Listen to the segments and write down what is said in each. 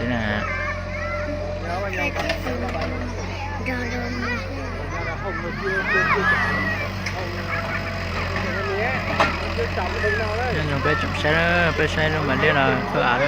Na. Nyob zoo peb tsoom saib, peb saib lub Maiv Liab no kawg av na.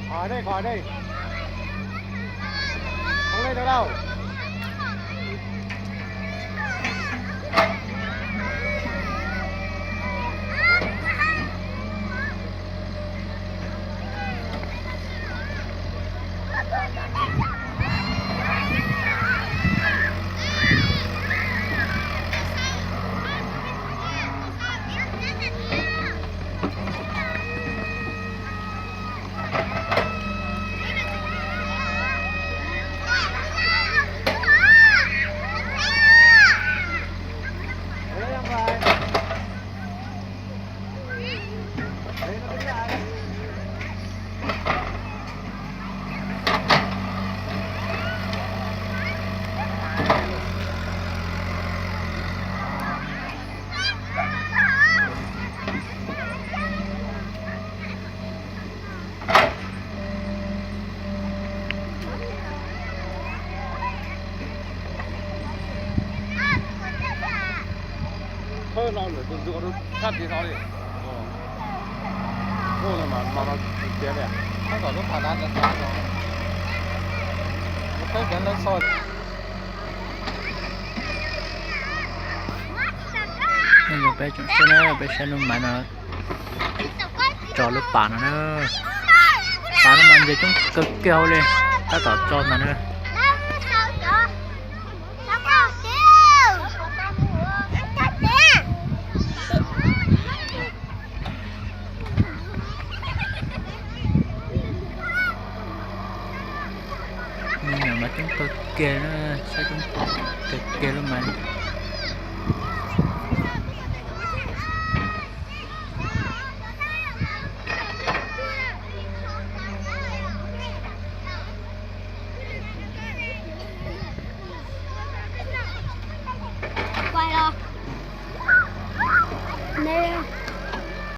Khỏi đây, khỏi đây. Không lên được đâu. Thawj no lawm tus ntxuav rau thaj tib no li. Ua no mas no no tsis tiav li. Thawj kom lub tham dab dab no. Thawj cov ntawd txog. Nyob zoo peb tsoom saib na, peb saib lub Maiv no tso lub pas no na. Pas no mas ntses coob kawg kiag hauv li, tab tom tso ntag na. Me nyuam mas coob kawg kiag na, saib coob kawg kiag lub Maiv.